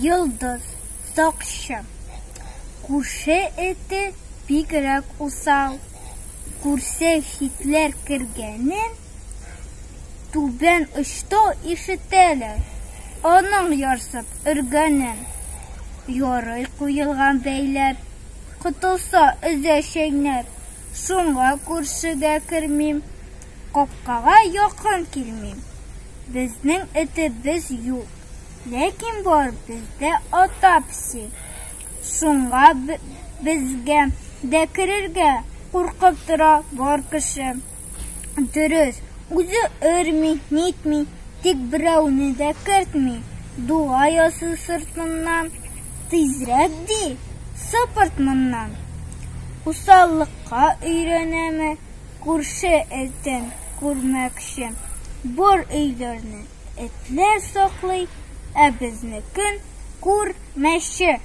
Йолдыз, сакчы. Күрше эте бигрәк усал. Күрсә читләр кергәнен, түбән очта ишетәләр аның ярсып өргәнен. Ярый куелган бәйләп, котылса өзә чәйнәп. Шуңа күршегә кермим, капкага якын килмим. Безнең этебез юк, ләкин бар бездә ата песи. Шуңа безгә дә керергә куркып тора бар кеше. Дөрес, үзе өрми, нитми, тик берәүне дә кертми. Дуга ясый сыртыннан, тизрәк ди, сыпырт моннан. Усаллыкка өйрәнәме, күрше этен күрмәкче. Бар өйләрне этләр саклый, ә безнекен күр мәче.